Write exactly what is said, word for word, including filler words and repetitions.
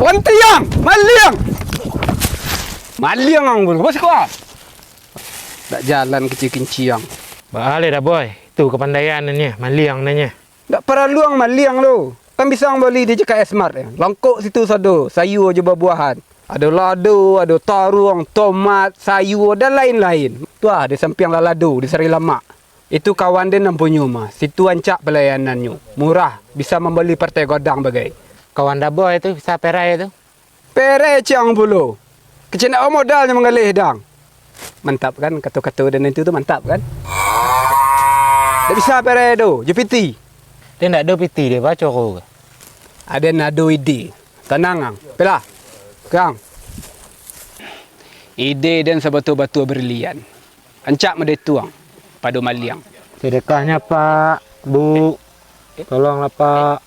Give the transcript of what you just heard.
Baranti ang! Maliang! Maliang ang pulo. Bos kuah. Dak jalan kecil kinciang. Baa lai dah, Boy. Tu kapandaian nyo, maliang nyo. Dak paralu ang maliang tu. Kan bisa ang bali di J K S Mart. Longkok situ sado, sayua jo babuahan. Ado lado, ado taruang, tomat, sayua, dan lain-lain. Tu ah, di sampiang lalado, di Sari Lamak. Itu kawan den nan punyo mah. Situ rancak palayanannyo. Murah, bisa mambali partai godang bagai. Kawan Daboh itu bisa perai tu. Perai ciang pulo. Kecek nak modalnyo manggaleh dang. Mantap kan, kato-kato den itu tu mantap kan? Dak bisa perai do, jo piti. Den dak ado piti, den baco ko. Aden ado ide. Tanang ang. Pelah. Kang. Ide den sabatua-batua brilian. Rancak madai tuang pado maliang. Sedekahnyo, Pak, Bu. Tolonglah, Pak.